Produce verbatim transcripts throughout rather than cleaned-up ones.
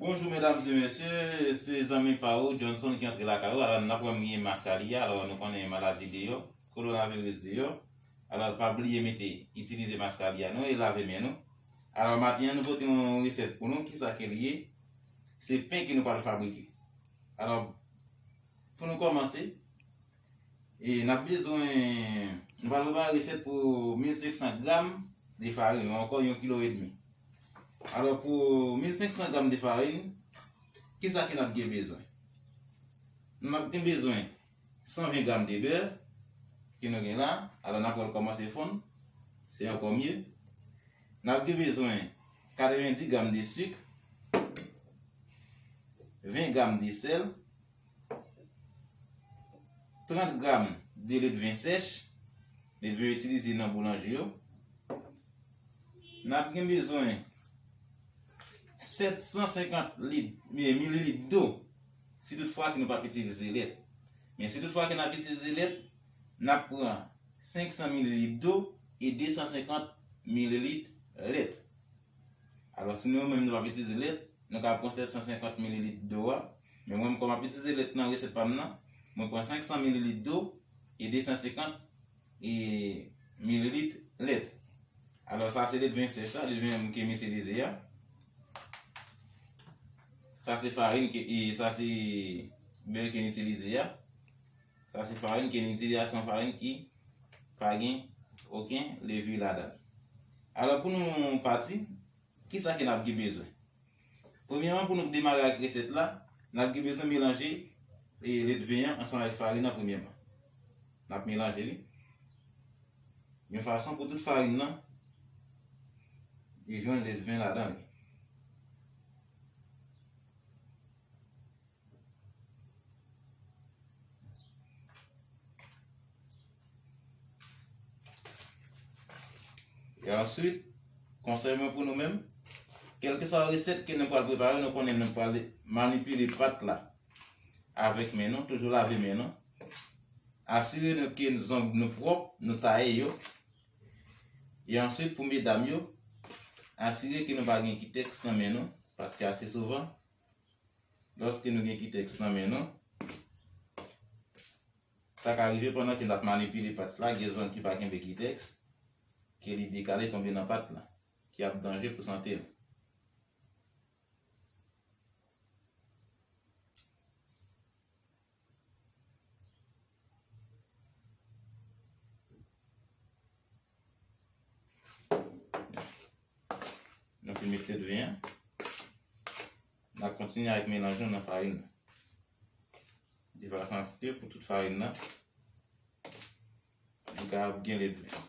Bonjou medam e mesye, se zanmi pa ou Johnson ki antre lakay ou. Alò n ap wè m gen mask la li a, alò nou konnen maladi deyò, kowonaviris deyò. Alò pa bliye mete, itilize mask la li a non e lave men nou. Alò maten an nou pote yon resèt pou nou, kisa ke li ye? Se pen ke nou pral fabrike. Alò pou nou kòmanse, e n ap bezwen, nou pral prepare resèt pou mil senk san gram de farin, ou ankò yon kilo edmi. Alò pou mil senk san gram de farin, kisa ke n ap gen bezwen? Nou ap gen bezwen san ven gram de bè ke nou gen la. Alò n ap pral kòmanse fonn, se ankò mye. N ap gen bezwen katrevendi gram de sik, ven gram de sèl, trant gram de ledven sèch, ledven yo itilize nan boulanje yo. N ap gen bezwen sèt san senkant lit, e, mililit dlo, si toutfwa ke nou p ap itilize lèt. Men si toutfwa ke n ap itilize lèt, n ap pran senk san mililit dlo e de san senkant mililit lèt. Alò si nou menm nou p ap itilize lèt, nou ka pran sèt san senkant mililit dlo a. Men mwen kòm m ap itilize lèt nan resèt pa m nan, mwen pran senk san mililit dlo e de san senkant e mililit lèt. Alò sa se ledven sèch la, ledven ke m itilize a. Sa se farin ke, e sa se bè ke n itilize a. Sa se farin ke n itilize a, se yon farin ki pa gen okenn levure ladan l. Alò pou nou pati, kisa ke n ap gen bezwen? Premyèman pou nou demare ak resèt la, n ap gen bezwen melanje, e, ledven an ansanm avèk farin nan premyèman. N ap melanje li yon fason pou tout farin nan li jwenn ledven ladan li. E answit, konsèy mwen pou nou menm, kèlkeswa resèt ke nou pral prepare, nou konnen nou pral manipile pat la avèk men nou, toujou lave men nou. Asire nou ke zong nou pwòp, nou taye yo. E answit pou medam yo, asire ke nou pa gen kitèks nan men nou, paske ase souvan lòske nou gen kitèks nan men nou, sa ka rive pandan ke n ap manipile pat la, gen zòn ki pa kenbe kitèks, ke li dekale tonbe nan pat la, ki ap danje pou sante nou. Nou fin met ledven an. N ap kontinye avèk melanj nou nan farin nan. De fason aske pou tout farin nan, li kapab gen ledven.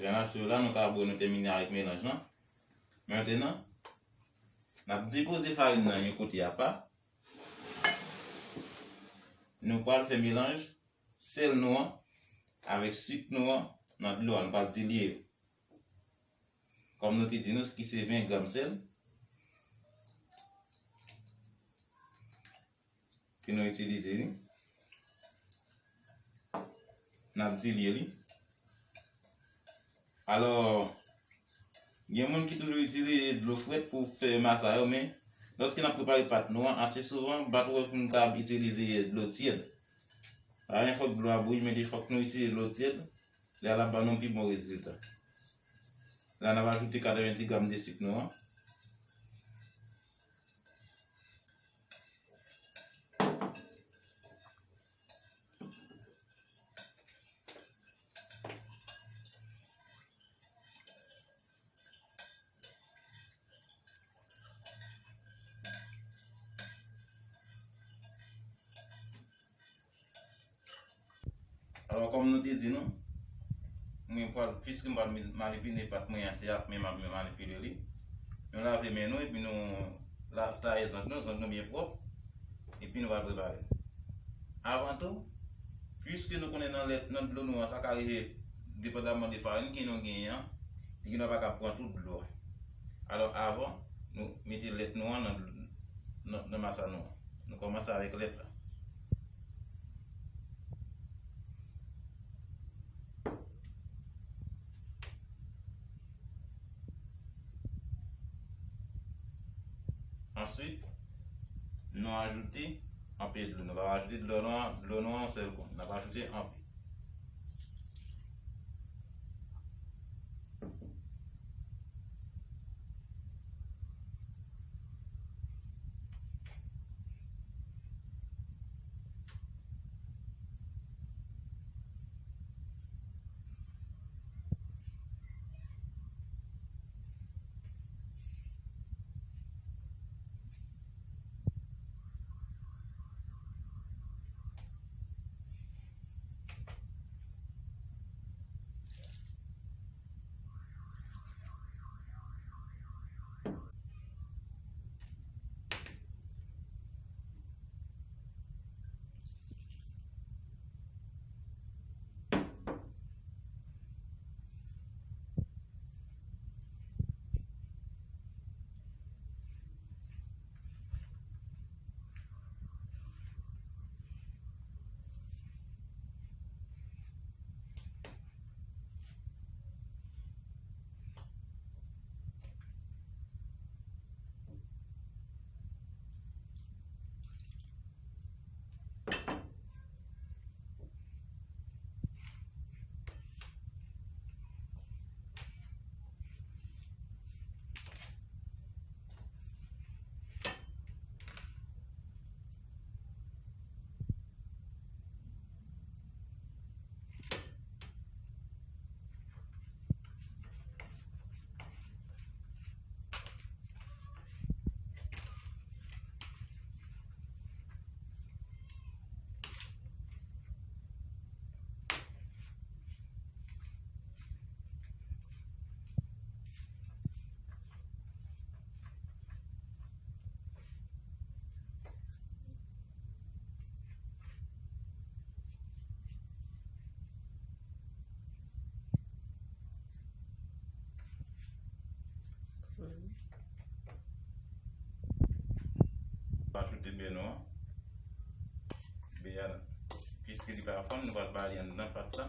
Jan n ap swiv la, nou ka wè nou tèmine avèk melanj lan. Mentenan, n ap depoze farin nan yon kote apa. Nou pral fè melanj sèl nou an avèk sik nou an nan dlo a, nou pral dilye yo. Kòm nou te di nou ki se ven gram sèl ke nou itilize li, n ap dilye li. Alò, gen moun ki toujou itilize dlo frèt pou fè masay yo, men lòske n ap prepare pat nou an, ase souvan, bat wè pou nou kapab itilize dlo tyèd. Pa gen fòk dlo a bouyi, men fòk nou itilize dlo tyèd. Lè a l ap ban nou pi bon rezilta. La n ap ajoute katrevendi gram de sik nou an. Alò, kòm nou te di nou, mwen pral, piske m pral mi-, manipile pat mwen an, se ak men m ap manipile li. Nou lave men nou epi nou la-, taye zong nou, zong nou byen pwòp, epi nou pral prepare. Avan tou, piske nou konnen nan lèt, nan dlo nou an, sa ka rive, depandaman de farin ke nou genyen an, Li gendwa pa ka pran tout dlo a. Alò, avan, nou mete lèt nou an nan, nan, nan masa nou an. Nou kòmanse avèk lèt la. Answit, nou ajoute anpe dlo. Nou pa ajoute dlo nou an, dlo nou an yon sèl kou. N ap ajoute anpe. Ajoute bè nou an. Bè a, piske li pa fann, nou pral ba li anndan pat la.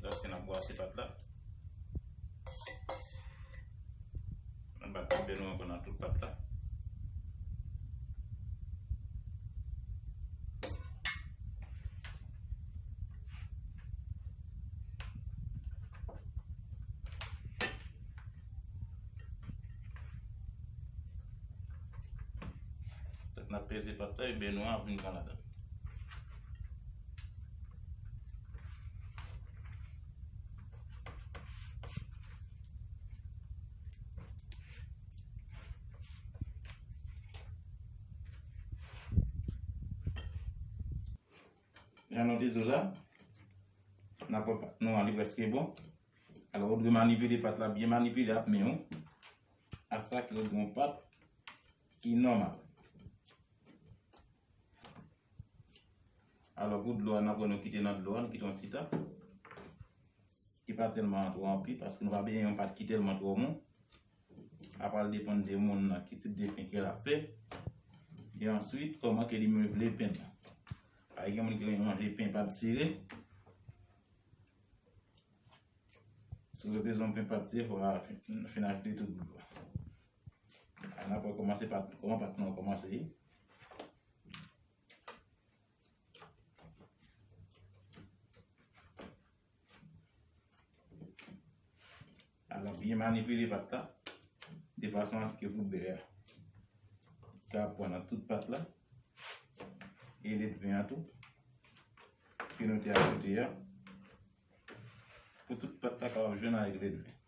Lòske n ap bwase pat la. N ap bat bè nou ankò nan tout pat la. N ap peze pat la, e bè nou an ap vin pran ladan. Jan nou te di w la, n ap wè pat nou an, li prèske bon. Alò, ou dwe manipile pat la, byen manipile ak men w. Asta ke ou gen yon pat ki nòmal. Alò, pou dlo a, n ap wè nou kite nan dlo a, nou kite yon ti tan. Ki pa tèlman twò anpil, paske nou pa bezwen yon pat ki tèlman twò mou. A pral depann de moun nan, ki tip de pen ke l ap fè. E answit, kòman ke li menm vle pen nan. Pa gen moun ki renmen manje pen pat sere. Si w bezwen pen pat sere, fò w fin achte tout dlo a. N ap kòmanse pat, kòman pat nou kòmanse ye. Alò, byen manipile pat la, de fason aske pou bè a ka pran nan tout pat la, e ledven an tou, ke nou te ajoute a, pou tout pat la kapab jwenn avèk ledven.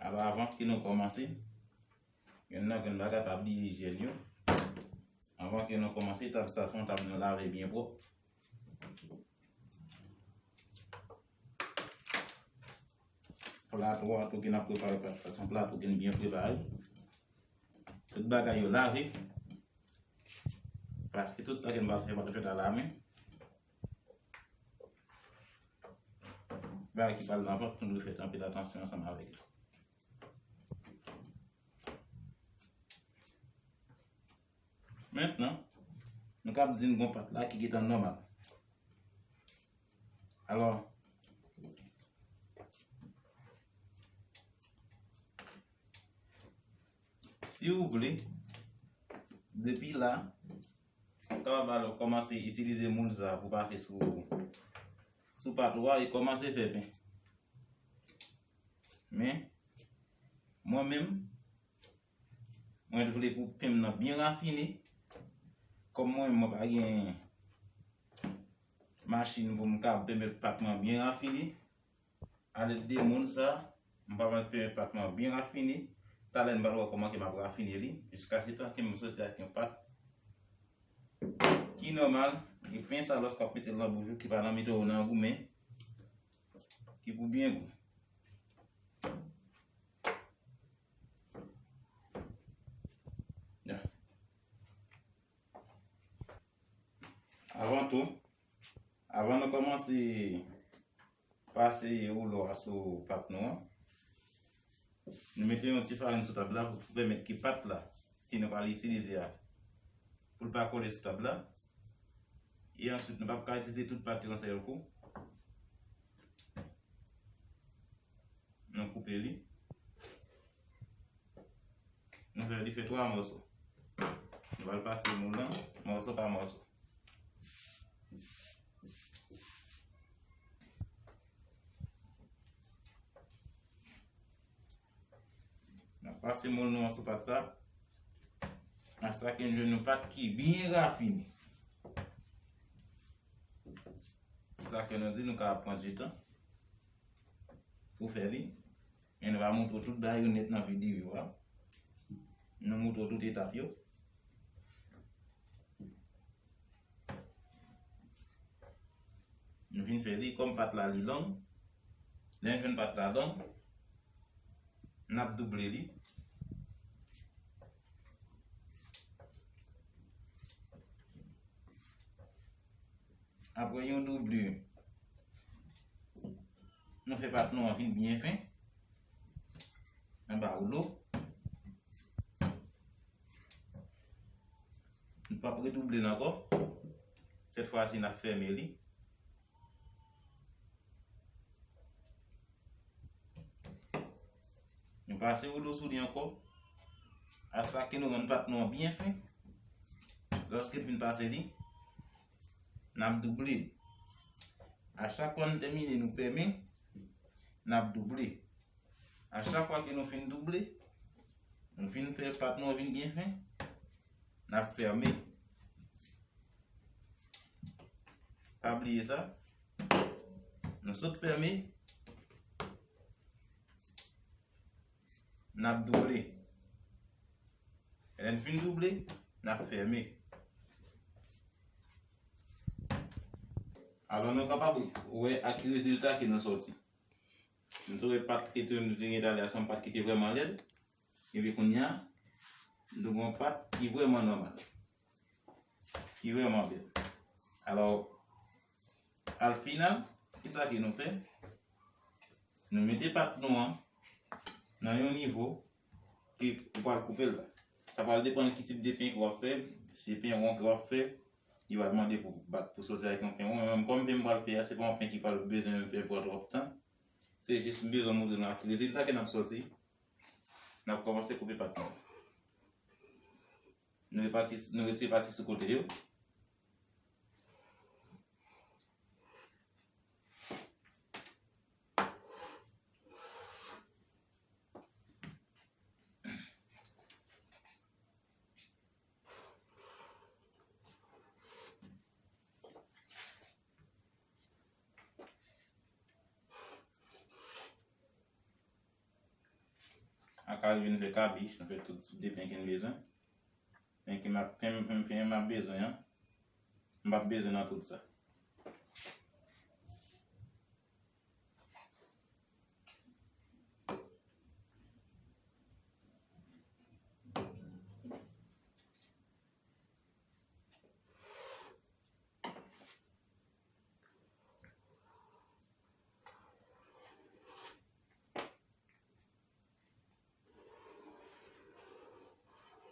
Alò, avan ke nou kòmanse, youn nan grenn bagay, pa bliye ijyèn yo. Avan ke nou kòmanse, tab sa se yon tab nou lave byen pwòp. Plato a tou ki n ap prepare, pa- se yon plato ki n byen prepare. Tout bagay yo lave. Paske tout sa ke n pral fè, pral fèt alamen. Bagay ki pral nan vant, nou dwe fè anpil atansyon ansanm avèk li. Mentnan, nou kab di n gon pat la ki gentan nòmal. Alò, si w vle, depi la, ou kapab al kòmanse itilize moul sa pou pase sou, sou pat ou a e kòmanse fè pen. Men, mwen menm, mwen vle pou pen m nan byen rafine. Kòm mwen, mwen pa gen machin pou m ka pèmèt pat mwen byen rafine, alèd de moul sa, m pral pèmèt pat mwen byen rafine. Talè n pral wè kòman ke m ap rafine li, jiskasetan ke m soti ak yon pat ki nòmal. E pen sa, lòske w ap mete l nan bouch ou, ki pa nan mitan w nan goumen, ki pou byen gou. Ya. Avan tou, avan nou kòmanse pase woulo a sou pat nou an, nou mete yon ti farin sou tab la pou pèmèt ke pat la ke nou pral itilize a, pou l pa kole sou tab la. E answit, nou p ap ka itilize tout pat yo yon sèl kou. Nou koupe li. Nou fè li fè twa mòso. Nou pral pase moul lan, mòso pa mòso. N ap pase moul nou an sou pat sa. Nan sa ke n jwenn yon pat ki byen rafine. Sa ke nou di, nou ka pran du tan pou fè li. Men nou va montre w tout bagay yo nèt nan videyo a. Nou montre w tout etap yo. Nou fin fè li, kòm pat la li long, lè n jwenn pat la long, n ap double li. Apre yon double, nou fè pat nou an vin byen fen. Anba woulo. Nou p ap redouble l ankò. Sèt fwa si, n ap fèmen li. Nou pase woulo sou li ankò. A sa ke nou rann pat nou an byen fen. Lòske n fin pase li, n ap double. A chak fwa n tèmine, nou fèmen, n ap double. A chak fwa ke nou fin double, nou fin fè pat nou an vin byen fen, n ap fèmen. Pa bliye sa. Nou sot fèmen. N ap double. Lè n fin double, n ap fèmen. Alò, nou kapab wè a ki rezilta ke nou sòti. Nou te wè pat ki te, nou te gen talè a, se yon pat ki te vrèman lèd. Epi kounye a, nou gen yon pat ki vrèman nòmal, ki vrèman bèl. Alò, al final, kisa ke nou fè? Nou mete pat nou an nan yon nivo ke ou pral koupe l la. Sa pral depann ki tip de pen ke w ap fè. Si se pen won ke w ap fè, li pral mande pou bat, pou soti ak yon pen won. Men kòm pen m pral fè a, se pa yon pen ki pral bezwen fè pran twòp tan. Se jis m bezwen montre nou ak rezilta ke n ap sòti. N ap kòmanse koupe pat nou. Nou repati, nou retire pati sou kote yo. Arive nou fè kabich, nou fè tout tip de pen ke n bezwen. Pen ke m ap, pen, pen, pen m ap bezwen an, m p ap bezwen nan tout sa.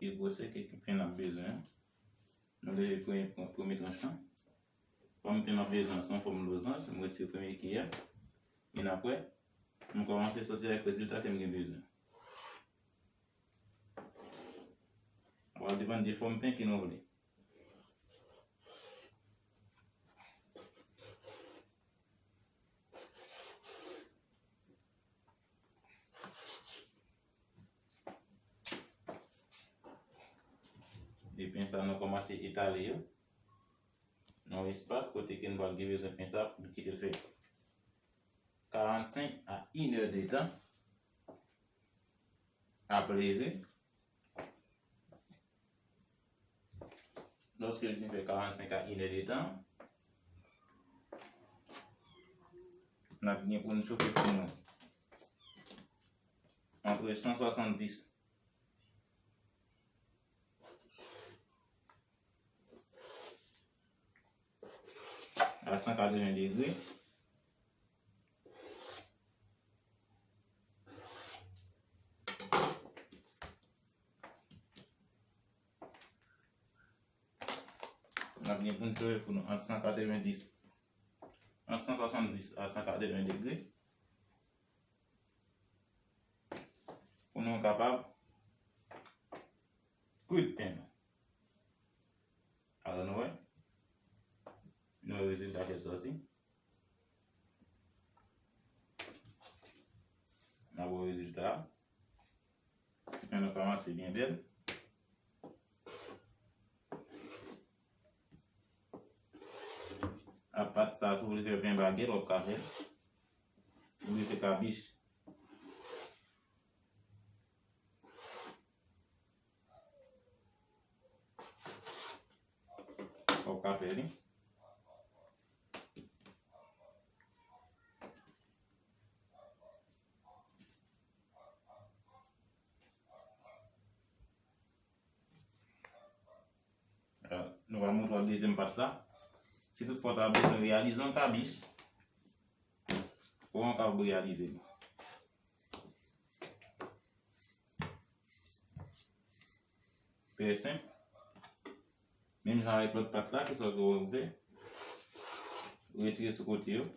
Ki gwosè ke pen n ap bezwen an. Nou leve premye, premye tranch lan. Kòm pen m ap bezwen an se yon fòm lozanj, m retire premye kiyè. Epi apre, m kòmanse soti avèk rezilta ke m gen bezwen. Sa va depann de fòm pen ke nou vle. E pen sa nou kòmanse etale yo nan yon espas kote ke nou pral gen bezwen pen sa pou nou kite l fè karannsenk a inè de tan ap leve. Lòske l fin fè karannsenk a inè de tan, n ap gen pou n chofe pou nou antre san swasanndis a san katreven degre. N ap gen pou n chofe pou nou ant san katrevenndis, ant san swasanndis a san katreven degre. Pou nou kapab kwit pen nou. Alò nou wè. Nou wè rezilta k ap sòti. N ap wè rezilta a. Si pen nou kòmanse byen bèl. Apa de sa, si w vle fè pen bagèt, w ap ka fè l. Ou vle fè kabich. W ap ka fè li. Nou va montre w dezyèm pat la. Si toutfwa w ta bezwen reyalize yon kabich, kòman w kapab reyalize li? Trè senp. Menm jan avèk lòt pat la, kisa w fè? Retire sou kote yo.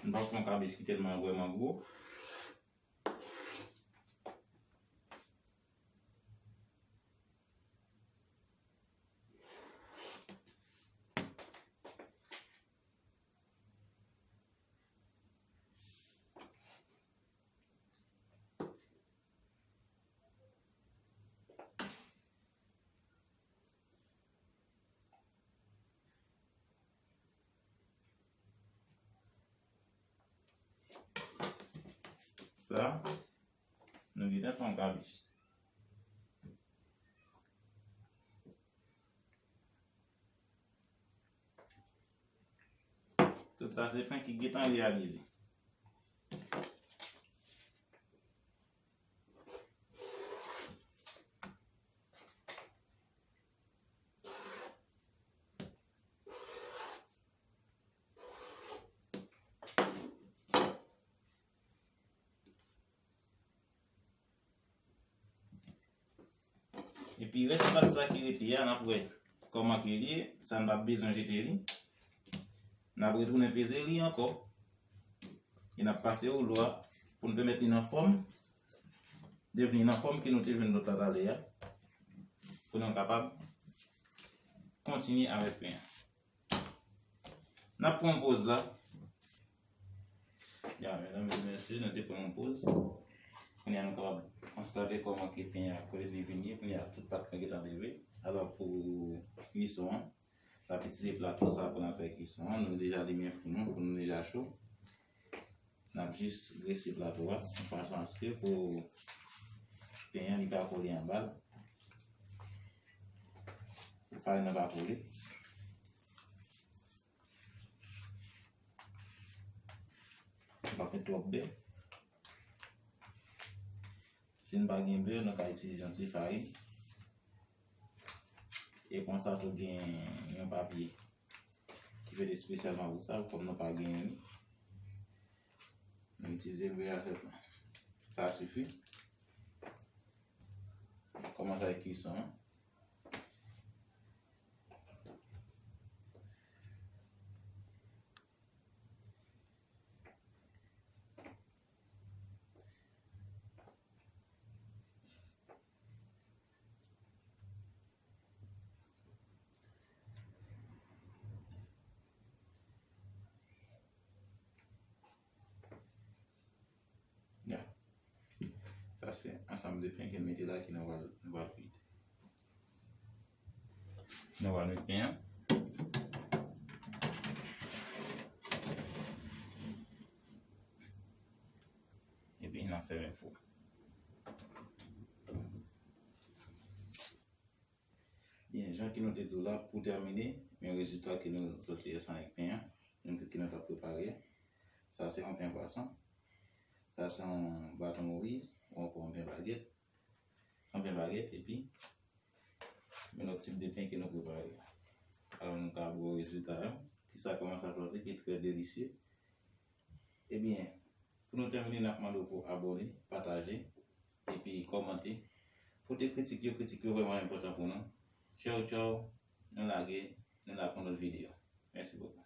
M pa fè yon kabich ki tèlman vrèman gwo. Sa, nou gentan fè yon kabich. Tout sa se pen ki gentan reyalize. Epi rès pat sa ki rete a, n ap wè kòman ke l ye, sa n p ap bezwen jete li. N ap retounen peze li ankò. E n ap pase woulo a pou n pèmèt li nan fòm, devni nan fòm ke nou te jwenn lòt la talè a, pou nou kapab kontinye avèk pen an. N ap pran yon poz la. Ya, medam e mesye, nou te pran yon poz. Kounye a nou kapab konstate kòman ke pen an ap vini, vini. Kounye a tout pat la gentan leve. Alò pou kwison an, n ap itilize plato sa pou n ap fè kwison an. Nou deja limen fou nou, fou nou deja cho. N ap jis grese plato a yon fason aske pou pen an li pa kole anba l, pou farin nan pa kole. Li pa fè twòp bè. Si n pa gen bè, nou ka itilize yon ti farin. E konsa tou gen yon papye ki fèt espesyalman pou sa, kòm nou pa genyen li. Nou itilize bè a sèlman. Sa sifi. Kòmanse ak kison an. Ya. Sa se ansanm de pen ke m mete la ke nou pral, nou pral frit. Nou pral met pen an. Epi n ap fèmen fou. Byen, jan ke nou te di w la, pou tèmine, men rezilta ke nou sòti ansanm avèk pen an, menm ke nou t ap prepare a. Sa se yon pen pwason. Sa se yon baton Moïse, ou ankò yon pen bagèt. Se yon pen bagèt, epi men lòt tip de pen ke nou prepare a. Alò, nou ka ba w rezilta yo. Kisa, kòman sa sòti, ki trè delisye. Ebyen, pou nou tèmine, n ap mande w pou abòne, pataje, epi kòmante. Pote kritik yo, kritik yo vrèman enpòtan pou nou. Tchaw, tchaw, nou lage, nou la pou yon lòt videyo. Mèsi bokou.